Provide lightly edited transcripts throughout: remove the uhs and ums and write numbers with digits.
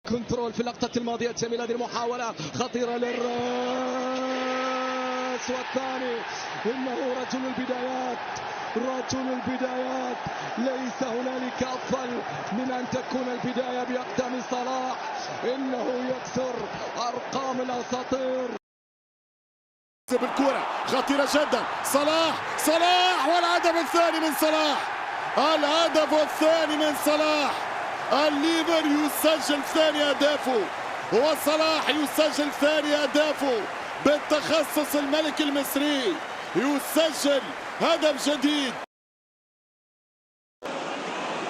control في اللقطة الماضية. جميلة هذه المحاولة، خطيرة للراس، والثاني. إنه رجل البدايات، رجل البدايات. ليس هنالك أفضل من أن تكون البداية بأقدام صلاح. إنه يكسر أرقام الأساطير. بالكرة خطيرة جدا، صلاح، صلاح، والهدف الثاني من صلاح، الهدف الثاني من صلاح. الليفر يسجل ثاني أهدافه، وصلاح يسجل ثاني أهدافه بالتخصص. الملك المصري يسجل هدف جديد.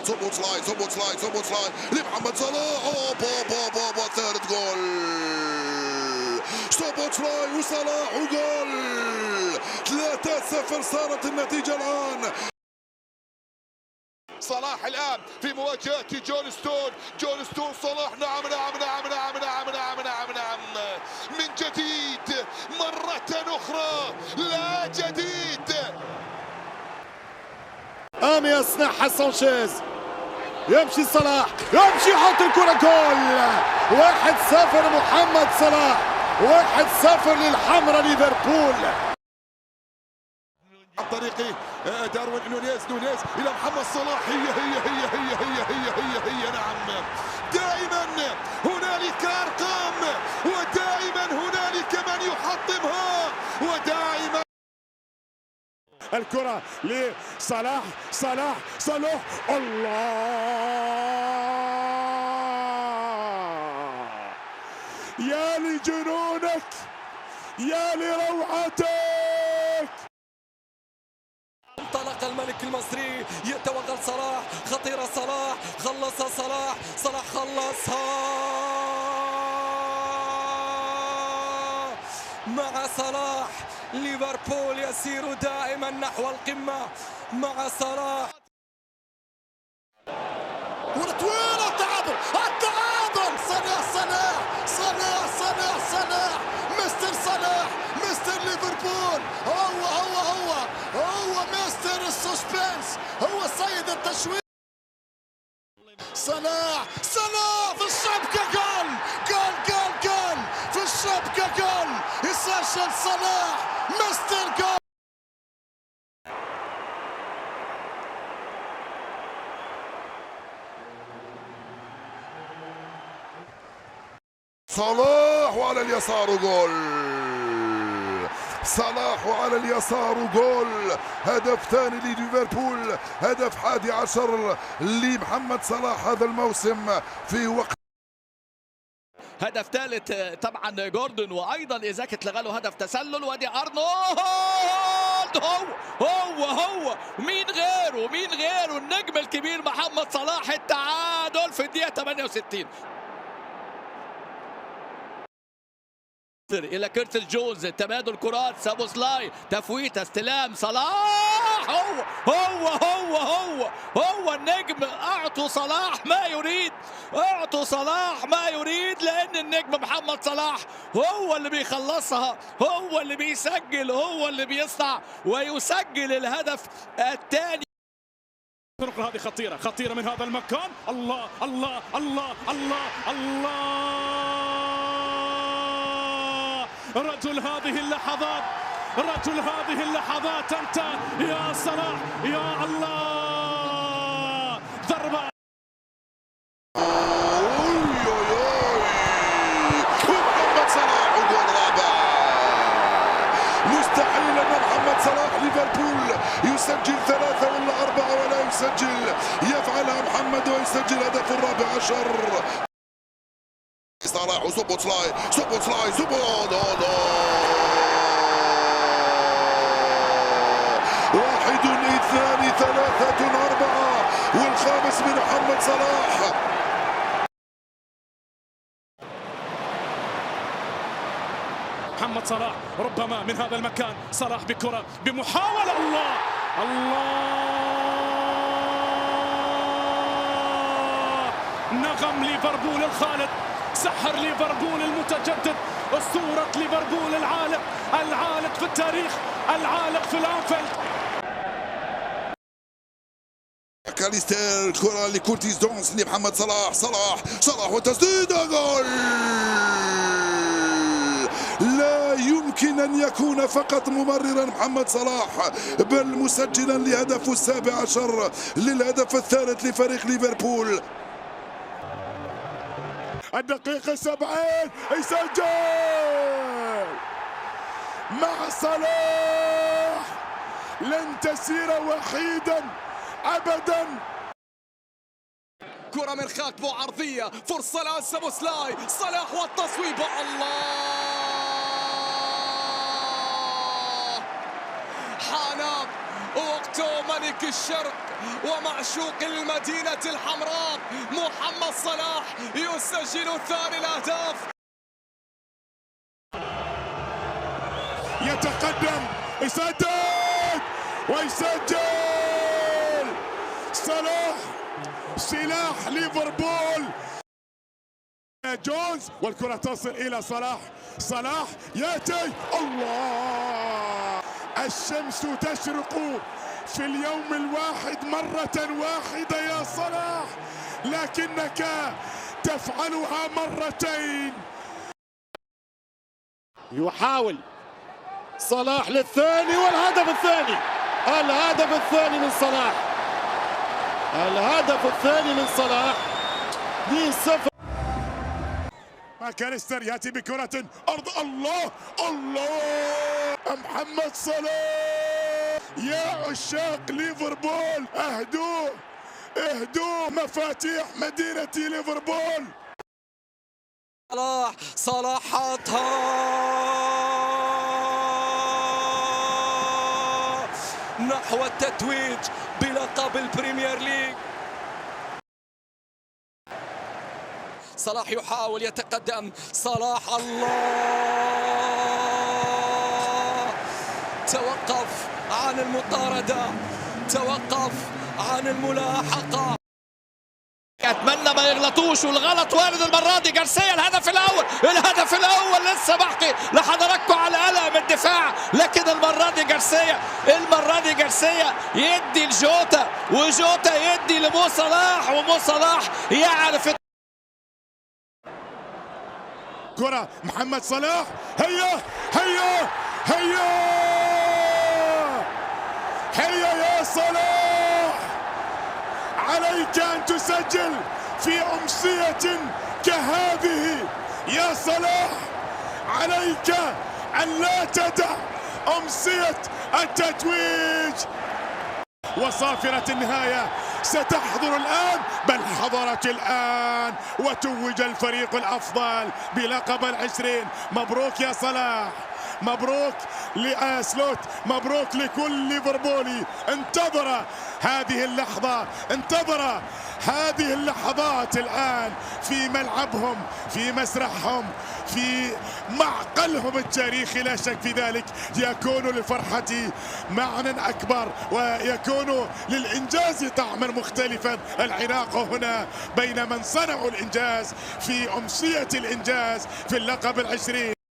سوبوسلاي، سوبوسلاي، سوبوسلاي لمحمد صلاح، أوبا با با با، ثالث جول. سوبوسلاي وصلاح وجول، 3-0 صارت النتيجة الآن. صلاح الآن في مواجهة جون ستون، جون ستون، صلاح، نعم نعم نعم نعم نعم نعم نعم نعم، من جديد مرة أخرى، لا جديد. قام يصنعها سانشيز، يمشي صلاح، يمشي، يحط الكرة، جول. 1-0 محمد صلاح، 1-0 للحمراء ليفربول. عن طريق داروين نونيز، نونيز إلى محمد صلاح، هي هي هي هي هي هي هي هي، نعم. دائما هنالك أرقام، ودائما هنالك من يحطمها، ودائما الكرة لصلاح، صلاح، صلاح، الله، يا لجنونك، يا لروعتك. انطلق الملك المصري، يتوغل صلاح، خطيرة صلاح، خلصها صلاح، صلاح خلصها مع صلاح. ليفربول يسير دائما نحو القمة مع صلاح. كرة طويلة، التعادل، التعادل، صلاح، صلاح، صلاح، صلاح، صلاح، مستر صلاح، مستر ليفربول، هو هو هو هو مستر ال suspense، هو سيد التشويق. صلاح، صلاح في الشبكة، جول جول جول جول في الشبكة، جول، يسجل صلاح، مستر جول. صلاح وعلى اليسار جول، صلاح وعلى اليسار جول، هدف ثاني لليفربول، هدف 11 لمحمد صلاح هذا الموسم في وقت. هدف ثالث طبعا جوردن، وايضا ايزاك اتلغى له هدف تسلل. وادي ارنولد، هو هو هو، مين غيره، مين غيره، النجم الكبير محمد صلاح. التعادل في الدقيقة 68. الى كيرتل جونز، تبادل كرات، سابوسلاي، تفويت، استلام، صلاح، هو هو هو هو هو النجم. اعطوا صلاح ما يريد، اعطوا صلاح ما يريد، لان النجم محمد صلاح هو اللي بيخلصها، هو اللي بيسجل، هو اللي بيصنع ويسجل الهدف الثاني. هذه خطيرة، خطيرة من هذا المكان. الله الله الله الله الله، رجل هذه اللحظات، رجل هذه اللحظات أنت يا صلاح، يا الله، ضربة. محمد صلاح وجول رابع. مستحيل أن محمد صلاح ليفربول يسجل 3 ولا 4 ولا يسجل، يفعلها محمد ويسجل هدف 14. صلاح وسوبوسلاي، سوبوسلاي، سوبو، لا 1 2 3 4، والخامس من محمد صلاح. محمد صلاح ربما من هذا المكان، صلاح بكرة، بمحاولة، الله الله، نغم ليفربول الخالد، سحر ليفربول المتجدد، أسطورة ليفربول العالق، العالق في التاريخ، العالق في الأنفيلد. ماكاليستر، كرة لكورتيس جونز، لمحمد صلاح، صلاح صلاح وتسديدة، جول! لا يمكن أن يكون فقط ممررا محمد صلاح، بل مسجلا لهدفه 17، للهدف الثالث لفريق ليفربول. الدقيقة 70 يسجل مع صلاح، لن تسير وحيدا أبدا. كرة من خاكبو عرضية، فرصة الآن سوبوسلاي، صلاح والتصويب، الله! حان وقت ملك الشرق ومعشوق المدينة الحمراء محمد صلاح يسجل ثاني الأهداف. يتقدم، يسدد ويسجل صلاح، سلاح ليفربول. جونز والكرة تصل إلى صلاح، صلاح يأتي، الله! الشمس تشرق في اليوم الواحد مرة واحدة يا صلاح، لكنك تفعلها مرتين. يحاول صلاح للثاني، والهدف الثاني، الهدف الثاني من صلاح، الهدف الثاني من صلاح، 2-0. ماكاليستر يأتي بكرة أرض، الله الله! محمد صلاح! يا عشاق ليفربول اهدوه، اهدوه مفاتيح مدينة ليفربول. صلاح، صلاح حطها نحو التتويج بلقب البريمير ليج. صلاح يحاول يتقدم، صلاح الله! توقف عن المطاردة، توقف عن الملاحقة. اتمنى ما يغلطوش، والغلط وارد المرة دي. جارسيا الهدف الاول، الهدف الاول لسه بحكي لحضراتكم على قلق من الدفاع، لكن المرة دي جارسيا، المرة دي جارسيا يدي لجوتا، وجوتا يدي لمو صلاح، ومو صلاح يعرف. كرة محمد صلاح، هيا هيا هيا هيا يا صلاح، عليك أن تسجل في أمسية كهذه يا صلاح، عليك أن لا تدع أمسية التتويج. وصافرة النهاية ستحضر الآن، بل حضرت الآن، وتوج الفريق الأفضل بلقب 20. مبروك يا صلاح، مبروك لأسلوت، مبروك لكل ليفربولي انتظر هذه اللحظة، انتظر هذه اللحظات الآن في ملعبهم، في مسرحهم، في معقلهم التاريخي، لا شك في ذلك. يكون للفرحة معنى أكبر، ويكون للإنجاز طعما مختلفا. العناق هنا بين من صنعوا الإنجاز في أمسية الإنجاز في اللقب 20.